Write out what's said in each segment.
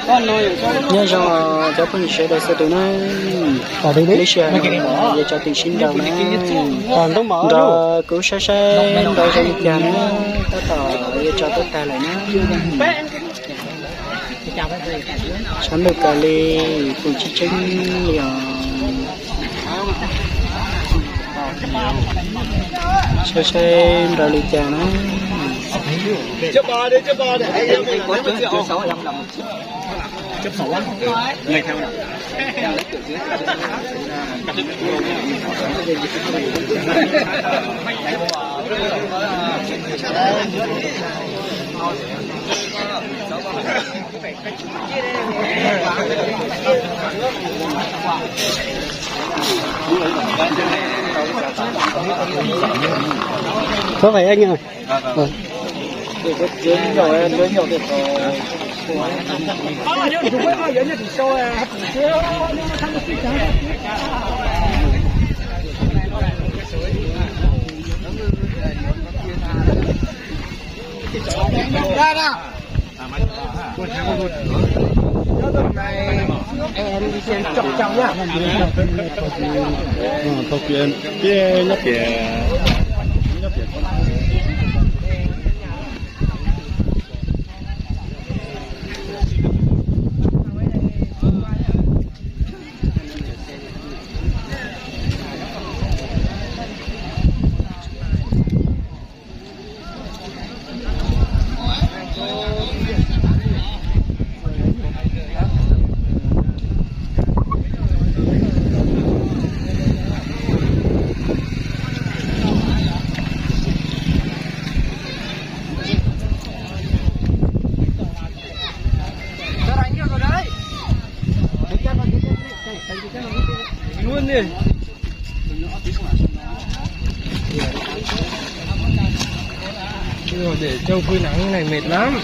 Nyob zoo cov phooj ywg sawv daws txhua tus na, lub sij hawm no yog cov tim sib nraus na, nrog kuv saib saib nraus zoo li cas na, tab tom yuav tso tuaj tag lawm na. Tshav ntuj kaws li, kuj tsis tseeb li os. Saib saib nraus li cas na. Có phải anh à? Ờ. Em đi xem trọng trọng nhá. Tau kìa, nyob kìa, nyob kìa. Để trâu phơi nắng này mệt lắm.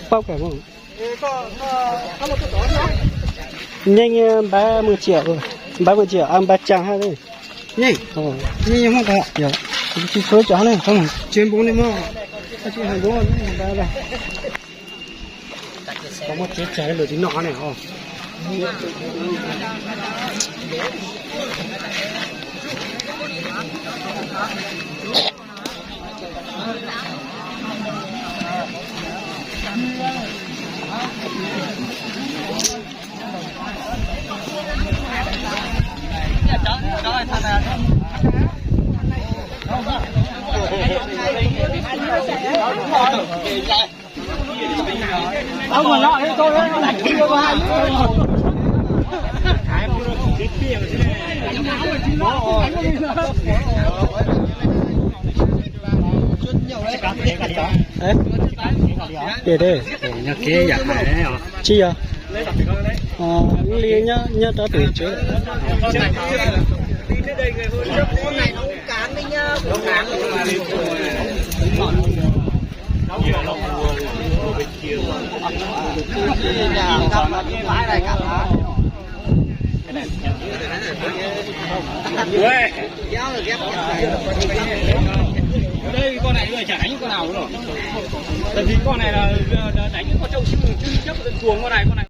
Pab kawm. Nyeej npab mej ciam, npab mej ciam, npab caag hab. Nyeej, nyeej mej, tsis tshua cov ne, tsis npoo ne mog. Muaj tsev tsag lawm tsis noj ne os. Tiag tiag. Tsis yog. Li nyob rau pem tsev. Con này chả đánh con nào luôn. Tại vì con này là đánh con trâu chứ, chứ chấp cuồng con này, con này